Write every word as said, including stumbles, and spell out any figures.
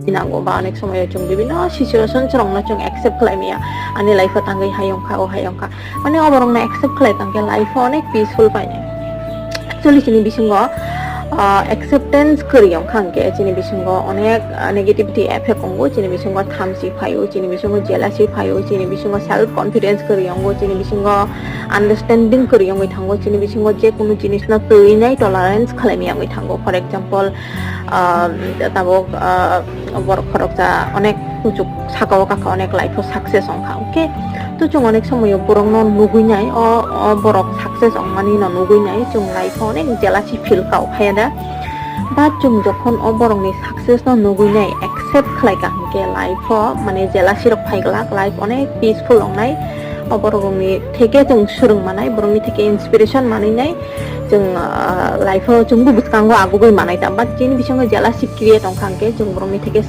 Nango ba onek somoyo chwng bibinno situation chwrwngno chwng accept khlai maya. Ani life o tangwi hai wngkha, o hai wngkha. Mane o borokno accept khlai tangkhe life o onek peaceful painai. Actually chini bisingo, ah, acceptance kwrwi wngkha hwnkhe chini bisingo onek, ah, negativity effect wngo, chini bisingo thamchi phaio, chini bisingo jealousy phaio, chini bisingo self confidence kwrwi wngo, chini bisingo understanding kwrwi wngwi thango, chini bisingo je kunu jinisno twinai tolerance khlai maya wngwi thango. For example, ah, tabuk, ah, borok khoroksa onek kuchuk saka o kakha onek life o success wngkha, okay? To chwng onek somoyo borokno nugwi nai, o, o borok success wngmani no nugwi nai, chwng life o onek jealousy feel kha, o phaiya da? But chwng jokhon o borokni success no nugwi nai, accept khlai kha hwnkhe life o mane jealousy rok phai glak, life onek peaceful wngnai. O borokni theke chwng swrwng manai, borokni theke inspiration manwi nai. Chwng, ah, life o chwngbo bwskango agugwi manai ta, but chini bisingo jealousy create wngkha hwnkhe chwng borokni theke